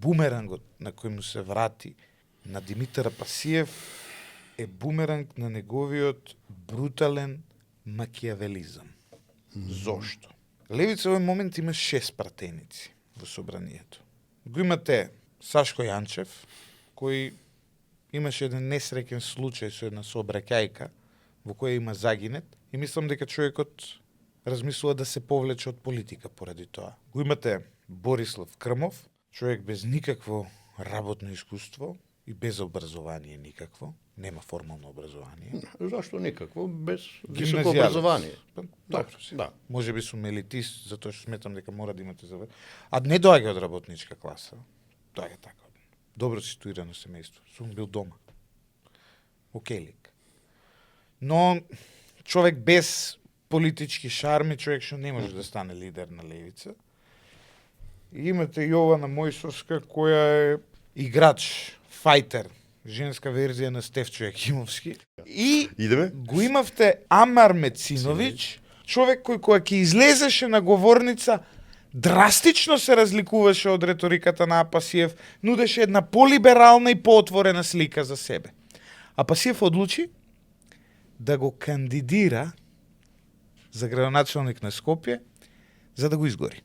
бумерангот на кој му се врати на Димитар Апасиев е бумеранг на неговиот брутален макијавелизам. Зошто? Левица во овој момент има 6 пратеници во собранието. Го имате Сашко Јанчев, кој имаше еден несреќен случај со една сообраќајка во која има загинет и мислам дека човекот размислува да се повлече од политика поради тоа. Го имате Борислав Крмов, човек без никакво работно искуство и без образование никакво, нема формално образование. Зашто никакво? Без високо Гимназијалец. образование. Добро си. Да. Може би сум елитист, затоа што сметам дека мора да имате завршено. А не доаѓа од работничка класа. Доаѓа така. Добро ситуирано семејство. Сум бил дома. Окелик. Но човек без политички шарми, човек што не може да стане лидер на левица. И имате Јована Мојсовска, која е играч, фајтер, женска верзија на Стефчо Јакимовски. И Идеме? го имавте Амар Мециновиќ, човек кој кога ќе излезеше на говорница, драстично се разликуваше од реториката на Апасиев, нудеше една полиберална и поотворена слика за себе. Апасиев одлучи да го кандидира за градоначалник на Скопје, за да го изгори.